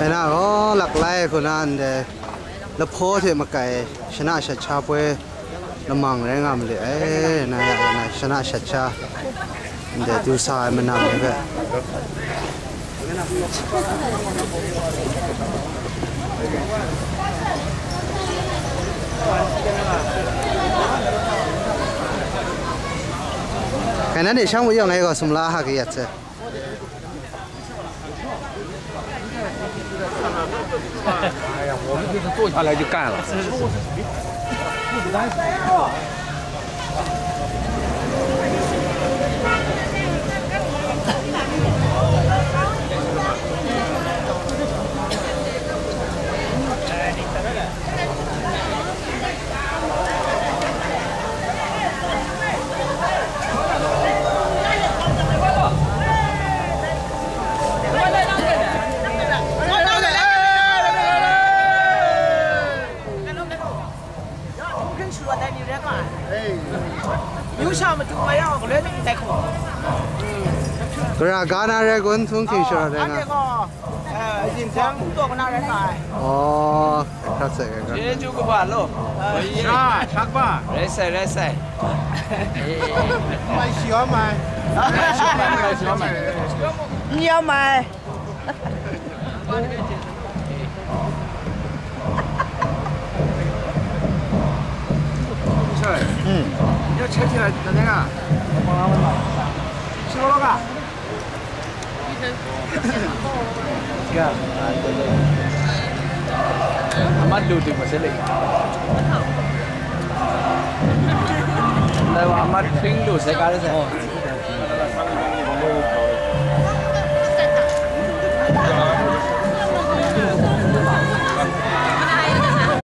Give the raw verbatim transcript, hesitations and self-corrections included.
Na gaw laklai hku na ndai lahpaw hte makai shana shat sha poi lamang rai nga ma le ai, na ya na shana shat sha ndai du sa ai manam ni hpe. Kai nan de shang wu yawng ai gaw sumla ha kayat se. 哎呀，我们就是坐下来就干了。Gara ga na rai kun, htung hking shara rai nga. 哎，紧张，不多跟他人来。 Aw, hkrat sai, hkrat sai. 这就不管了。是啊，长吧。来塞，来塞。买喜欢买。买喜欢买，买喜欢买。你要买？嗯。你要牵起来，那个。吃不了吧？ Amat lu ting mase le. Ndai wa amat hpring lu se ka le se.